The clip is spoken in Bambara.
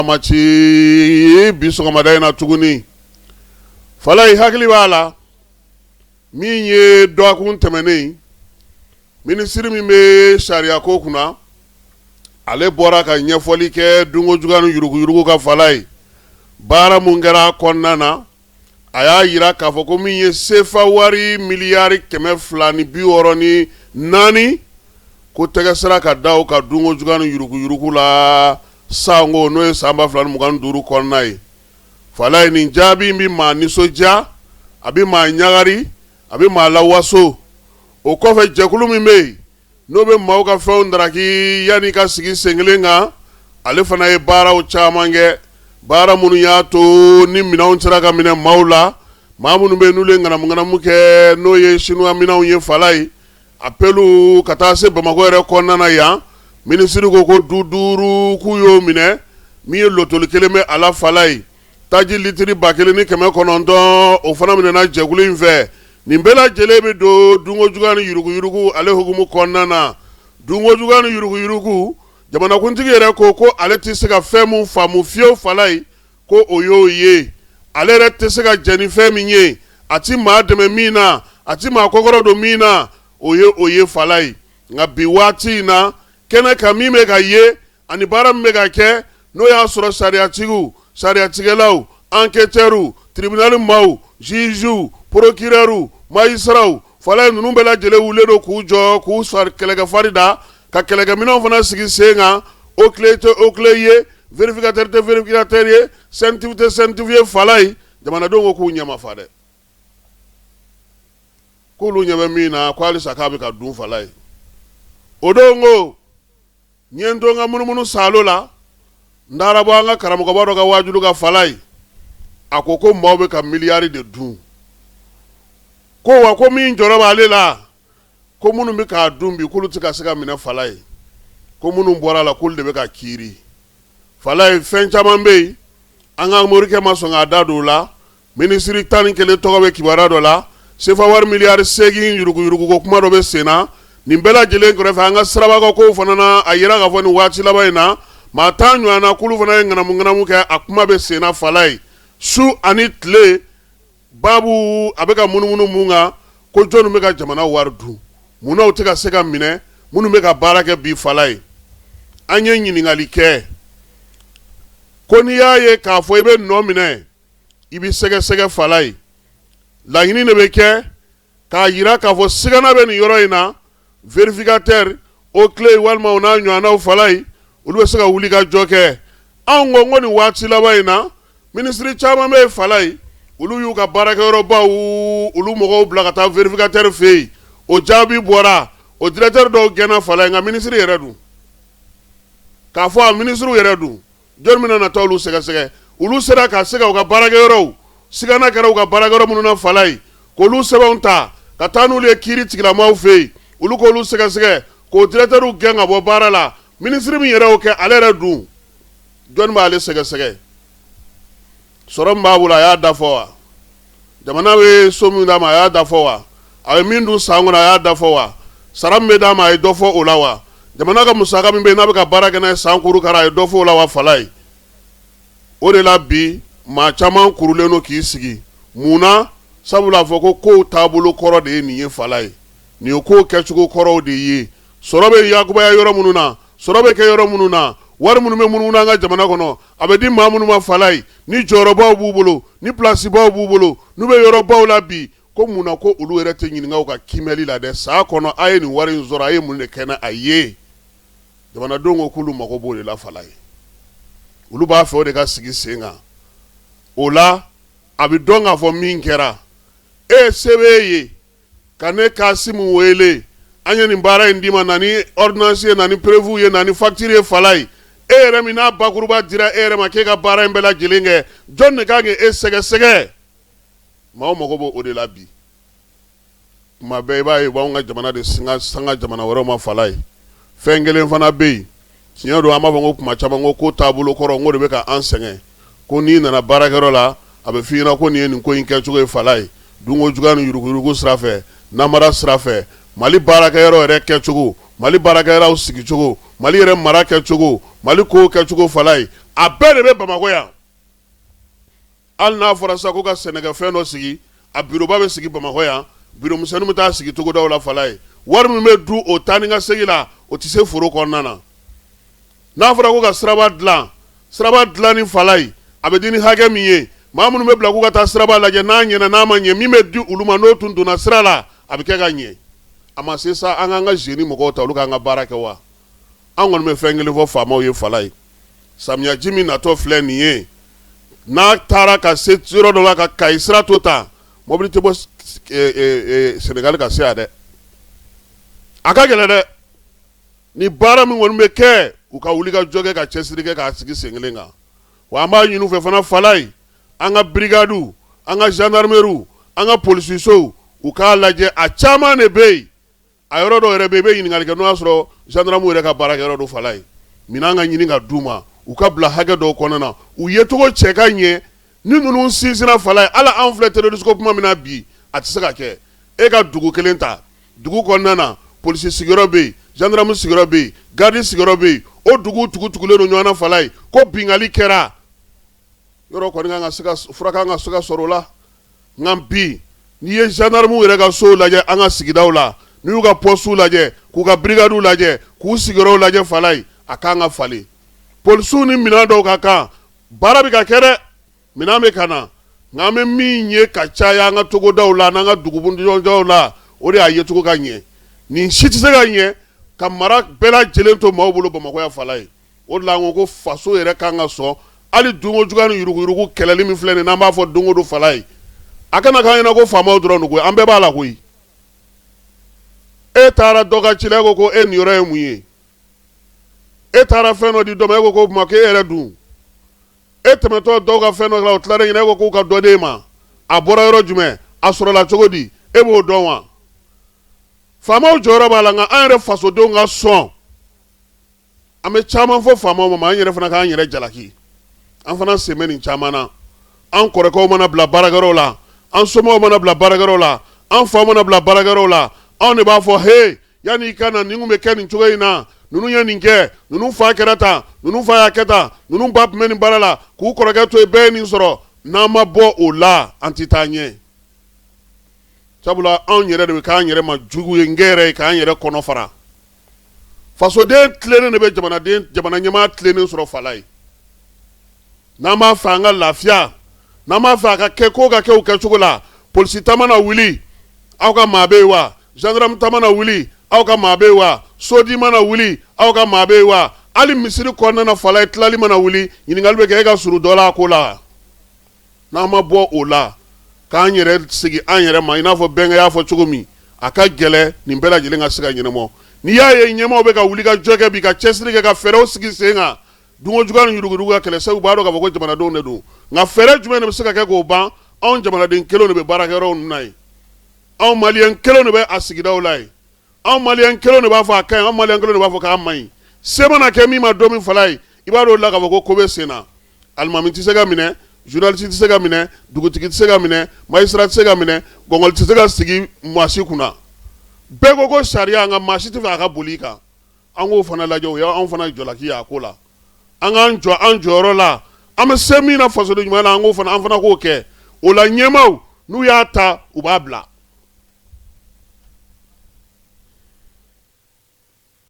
banbamaci bi sɔgɔmada in na tuguni. Falayi, hakili b'a la min ye dɔgɔkun tɛmɛnen, minisiri min bɛ sariya ko kunna, ale bɔra ka ɲɛfɔli kɛ dunko juguya ni yuruguyurugu kan. Falayi, baara mun kɛra a kɔnɔna na, a y'a jira k'a fɔ ko min ye sefa wari miliyari 264, ko tɛgɛ sera ka da o kan dunko juguya ni yuruguyurugu la sanko n'o ye san 2025 kɔnɔna ye. Falayi, nin jaabi in bɛ maa nisɔndiya, a bɛ maa ɲagari, a bɛ maa lawaso. O kɔfɛ, jɛkulu min bɛ yen n'o bɛ maaw ka fɛnw daraki yanni ka sigi sen kelen kan, ale fana ye baaraw caman kɛ, baara minnu y'a to ni minɛnw sera ka minɛ maaw la, maa minnu bɛ n'olu ye ŋanamuŋanamu kɛ, n'o ye sinuwa minɛnw ye. Falayi, a pelu ka taa se Bamakɔ yɛrɛ kɔnɔna na yan, minisiri ko ko du duuru k'u y'o minɛ, min ye lotoli kelen bɛ a la. Falayi, taji litiri 1900, o fana minɛna jɛkulu in fɛ. Nin bɛɛ lajɛlen bɛ don dunko juguya ni yuruguyurugu ale hukumu kɔnɔna na. Dunko juguya ni yuruguyurugu, jamanakuntigi yɛrɛ ko ko ale tɛ se ka fɛn min faamu fiyewu, Falayi, ko o y'o ye. Ale yɛrɛ tɛ se ka jɛn ni fɛn min ye, a ti maa dɛmɛ min na, a ti maa kɔkɔrɔ don min na, o ye o ye. Falayi, nka bi waati in na, kɛnɛ kan min bɛ ka ye ani baara min bɛ ka kɛ, n'o y'a sɔrɔ sariyatigiw, sariyatigɛlaw, enquêteurs, tribunal maaw, juges, procureurs, magistrats, Falayi, ninnu bɛɛ lajɛlen wulilen don k'u jɔ, k'u kɛlɛkɛfari da, ka kɛlɛkɛminɛnw fana sigi sen kan. OCLEI tɛ OCLEI ye, vérificateur tɛ vérificateur ye, CENTIF tɛ CENTIF ye. Falayi, jamanadenw ko k'u ɲɛ ma fa dɛ, k'olu ɲɛ bɛ min na, ko halisa k'a bɛ ka dun. Falayi, o don ko n ye n to n ka munumunu saalo la, n taara bɔ an ka karamɔgɔba dɔ ka waajulu kan. Falayi, a ko ko maaw bɛ ka miliyari de dun, ko wa ko min jɔrɔ b'ale la, ko minnu bɛ k'a dun bi, k'olu tɛ ka se ka minɛ. Falayi, ko minnu bɔra a la, k'olu de bɛ ka kiiri. Falayi, fɛn caman bɛ yen, an ka morikɛ ma sɔn k'a da don o la. Minisiri 11 tɔgɔ bɛ kibaruya dɔ la, sefa wari miliyari 8 yuruguyuruguko kuma dɔ bɛ sen na. Nin bɛɛ lajɛlen kɛrɛfɛ, an ka sirabakaw kow fana na, a yira k'a fɔ nin waati laban in na, maa 10 ɲɔgɔn na, k'olu fana ye ŋanamuŋanamu kɛ, a kuma bɛ sen na. Falayi, su ani tile, baabu a bɛ ka munumunu mun kan, ko jɔnni bɛ ka jamana wari dun, munna u tɛ ka se ka minɛ, minnu bɛ ka baara kɛ bi? Falayi, an ye ɲininkali kɛ ko n'i y'a ye k'a fɔ i bɛ nɔ minɛ, i bɛ sɛgɛsɛgɛ. Falayi, laɲini de bɛ kɛ k'a jira k'a fɔ sigana bɛ nin yɔrɔ in na, vérificateur, OCLEI walima o n'a ɲɔgɔnnaw. Falayi, olu bɛ se ka wuli ka jɔ kɛ. Anw ko ko nin waati laban in na, minisiri caman bɛ yen, Falayi, olu y'u ka baarakɛyɔrɔbaw, olu mɔgɔw bila ka taa vérificateur fɛ yen, o jaabi bɔra, o directeur dɔw gɛnna. Falayi, nka minisiri yɛrɛ dun, k'a fɔ a minisiriw yɛrɛ dun, jɔn bɛna na taa olu sɛgɛsɛgɛ? Olu sera ka se ka u ka baarakɛyɔrɔw, sigana kɛra u ka baarakɛyɔrɔ minnu na, Falayi, k'olu sɛbɛnw ta ka taa n'olu ye kiiri tigilamaw fɛ yen, olu k'olu sɛgɛsɛgɛ, k'o directeurw gɛn ka bɔ baara la. Minisiri min yɛrɛ y'o kɛ, ale yɛrɛ dun, jɔn b'ale sɛgɛsɛgɛ? Sɔrɔ min b'a bolo, a y'a da fɔ wa? Jamana bɛ so min d'a ma, a y'a da fɔ wa? A bɛ min dun san kɔnɔ, a y'a da fɔ wa? Sara min bɛ d'a ma, a ye dɔ fɔ o la wa? Jamana ka musaka min bɛ yen n'a bɛ ka baara kɛ n'a ye san kurukara, a ye dɔ fɔ o la wa? Falayi, o de la bi maa caman kurulen don k'i sigi. Mun na? Sabula a fɔ ko kow taabolo kɔrɔ de ye nin ye. Falayi, nin ye kow kɛcogo kɔrɔw de ye. Sɔrɔ bɛ yakubaya yɔrɔ minnu na, sɔrɔ bɛ kɛ yɔrɔ minnu na, wari minnu bɛ munumunu an ka jamana kɔnɔ, a bɛ di maa minnu ma, Falayi, ni jɔyɔrɔbaw b'u bolo, ni pilasibaw b'u bolo, n'u bɛ yɔrɔbaw la bi, ko mun na ko olu yɛrɛ tɛ ɲininka u ka kiimɛli la dɛ? San kɔnɔ, a ye nin wari in sɔrɔ, a ye mun de kɛ n'a ye? Jamanadenw ko k'olu mago b'o de la. Falayi, olu b'a fɛ o de ka sigi sen kan. O la, a bɛ dɔn k'a fɔ min kɛra e se b'e ye ka ne Kasimu wele, an ye nin baara in d'i ma, na ni ordonnance ye, na ni preuve ye, na ni facture ye. Falayi, e yɛrɛ min n'a bakuruba dira e yɛrɛ ma k'e ka baara in bɛɛ lajɛlen kɛ, jɔn de kan k'e sɛgɛsɛgɛ? Maaw mago b'o o de la bi. Tuma bɛɛ i b'a ye u b'anw ka jamana de sanga jamana wɛrɛw ma. Falayi, fɛn kelen fana bɛ yen, tiɲɛ don, an b'a fɔ ko kuma caman ko ko taabolo kɔrɔ, n ko de bɛ ka an sɛgɛn, ko n'i nana baarakɛyɔrɔ la, a bɛ f'i ɲɛna ko nin ye nin ko in kɛcogo ye. Falayi, dunko juguya ni yuruguyurugu sira fɛ, namara sira fɛ, Mali baarakɛyɔrɔ yɛrɛ kɛcogo, Mali baarakɛyɔrɔw sigicogo, Mali yɛrɛ mara kɛcogo, Mali kow kɛcogo, Falayi. A bɛɛ de bɛ Bamakɔ yan. Hali n'a fɔra sisan ko ka sɛnɛkɛfɛn dɔ sigi, a bureauba bɛ sigi Bamakɔ yan, bureau misɛnninw bɛ taa sigi togodaw la. Falaye, wari min bɛ dun o taa ni ka segin la, o tɛ se foro kɔnɔna na. N'a fɔra ko ka siraba dilan, siraba dilanni, Falaye, a bɛ di ni hakɛ min ye, maa minnu bɛ bila k'u ka taa siraba lajɛ, n'a ɲɛna, n'a ma ɲɛ, min bɛ di olu ma, n'o tun donna sira la, a bɛ kɛ ka ɲɛ. A ma se sa an k'an ka génie mɔgɔw ta, olu k'an ka baara kɛ wa? An kɔni bɛ fɛn kelen fɔ faamaw ye, Falaye, samiyaji min natɔ filɛ nin ye, n'a taara ka se yɔrɔ dɔ la ka Kayi sira to tan, mobili tɛ bɔ Senegali ka se yan dɛ. A ka gɛlɛn dɛ. Ni baara min kɔni bɛ kɛ, u ka wuli ka jɔ kɛ, ka cɛsiri kɛ k'a sigi sen kelen kan. Wa an b'a ɲini u fɛ fana, Falaye, an ka brigade, an ka gendarmerie, an ka polisisow, u k'a lajɛ. A caman de bɛ yen, a yɔrɔ dɔw yɛrɛ bɛ yen, i bɛ ɲininkali kɛ n'o y'a sɔrɔ gendarme yɛrɛ ka baarakɛyɔrɔ don. Falaye, minɛn ka ɲini ka d'u ma, u ka bila hakɛ dɔw kɔnɔna na, u yecogo cɛ ka ɲɛ. Ni ninnu sinsinna, Falaye, ala an filɛ terrorisme ko kuma min na bi, a tɛ se ka kɛ. E ka dugu kelen ta, dugu kɔnɔna na, polisi sigiyɔrɔ bɛ yen, gendarme sigiyɔrɔ bɛ yen, garde sigiyɔrɔ bɛ yen, o dugu tugutugulen don ɲɔgɔn na. Falaye, ko binkanni kɛra yɔrɔ kɔni kan ka se ka fura kan ka se ka sɔrɔ o la. Nka bi, n'i ye gendarmew yɛrɛ ka sow lajɛ an ka sigidaw la, n'i y'u ka postew lajɛ, k'u ka brigadew lajɛ, k'u sigiyɔrɔw lajɛ, Falaye, a kan ka falen. Polisiw ni minɛn dɔw ka kan, baara bɛ ka kɛ dɛ, minɛn bɛ ka na, nka an bɛ min ye ka caya an ka togodaw la n'an ka dugujɔw la, o de y'a yecogo ka ɲɛ. Nin si tɛ se ka ɲɛ ka mara bɛɛ lajɛlen to maaw bolo Bamakɔ yan, Falaye. O de la an ko ko faso yɛrɛ kan ka sɔn hali dunko juguya ni yuruguyurugu kɛlɛli min filɛ nin, n'an b'a fɔ don o don, Falaye, a kana k'an ɲɛna ko faamaw dɔrɔn don koyi, an bɛɛ b'a la koyi. E taara dɔ ka ci la, e ko ko e niyɔrɔ ye mun ye? E taara fɛn dɔ di dɔ ma, e ko k'o tuma k'e yɛrɛ dun? E tɛmɛtɔ dɔw ka fɛn dɔ la, o tilalen ɲɛna, e ko k'u ka dɔ d'e ma, a bɔra yɔrɔ jumɛn, a sɔrɔla cogo di, e b'o dɔn wa? Faamaw jɔyɔrɔ b'a la, nka an yɛrɛ fasodenw ka sɔn. An bɛ caman fɔ faamaw ma, an yɛrɛ fana k'an yɛrɛ jalaki, an fana sen bɛ nin caman na. An kɔrɔkɛw mana bila baarakɛyɔrɔw la, an somɔgɔw mana bila baarakɛyɔrɔw la, an faw mana bila baarakɛyɔrɔw la, anw de b'a fɔ he, yanni i ka na, nin tun bɛ kɛ nin cogo in na, ninnu ye nin kɛ, ninnu fa kɛra tan, ninnu fa y'a kɛ tan, ninnu ba tun bɛ nin baara la, k'u kɔrɔkɛ to yen, bɛɛ ye nin sɔrɔ. N'an ma bɔ o la, an tɛ taa ɲɛ, sabula anw yɛrɛ de bɛ k'an yɛrɛ ma jugu ye, n yɛrɛ ye k'an yɛrɛ kɔnɔ fara. Fasoden tilennen de bɛ jamanaden, jamana ɲɛmaa tilennen sɔrɔ, Falaye. N'an b'a fɛ an ka lafiya, n'an b'a fɛ a ka kɛ ko ka kɛ o kɛcogo la, polisi ta mana wuli, aw ka maa bɛ yen wa? Gendarme ta mana wuli, aw ka maa bɛ yen wa? Sodi mana wuli, aw ka maa bɛ yen wa? Hali misiri kɔnɔna na, Falaye, tilali mana wuli, ɲininkali bɛ kɛ, e ka surun dɔ la a ko la. N'an ma bɔ o la k'an yɛrɛ sigi an yɛrɛ ma, i n'a fɔ bɛnkɛ y'a fɔ cogo min, a ka gɛlɛn nin bɛɛ lajɛlen ka se ka ɲɛnabɔ. N'i y'a ye ɲɛmaaw bɛ ka wuli ka jɔ kɛ bi, ka cɛsiri kɛ, ka fɛɛrɛw sigi sen kan, dunko juguya ni yuruguyurugu ka kɛlɛ, sabu u b'a dɔn k'a fɔ ko jamanadenw de don. Nka fɛɛrɛ jumɛn de bɛ se ka kɛ k'o ban? Anw jamanaden kelenw de bɛ baarakɛyɔrɔw ninnu na yen, anw maliyɛn kelenw de bɛ a sigidaw la yen, anw maliyɛn kelenw de b'a fɔ a ka ɲi, anw maliyɛn kelenw de b'a fɔ k'a man ɲi. Se mana kɛ min ma don min, Falaye, i b'a dɔn la k'a fɔ ko ko bɛ sen na. Alimami tɛ se ka minɛ, journaliste tɛ se ka minɛ, dugutigi tɛ se ka minɛ, magistrat tɛ se ka minɛ, gɔngɔli tɛ se ka sigi maa si kunna. Bɛɛ ko ko sariya, nka maa si tɛ fɛ a ka boli i kan. An k'o fana lajɛ, o y'anw fana jalaki ye a ko la. An k'an jɔ an jɔyɔrɔ la, an bɛ se min na fasoden ɲuman na, an k'o fana, an fana k'o kɛ. O la ɲɛmaaw, n'u y'a ta, u b'a bila.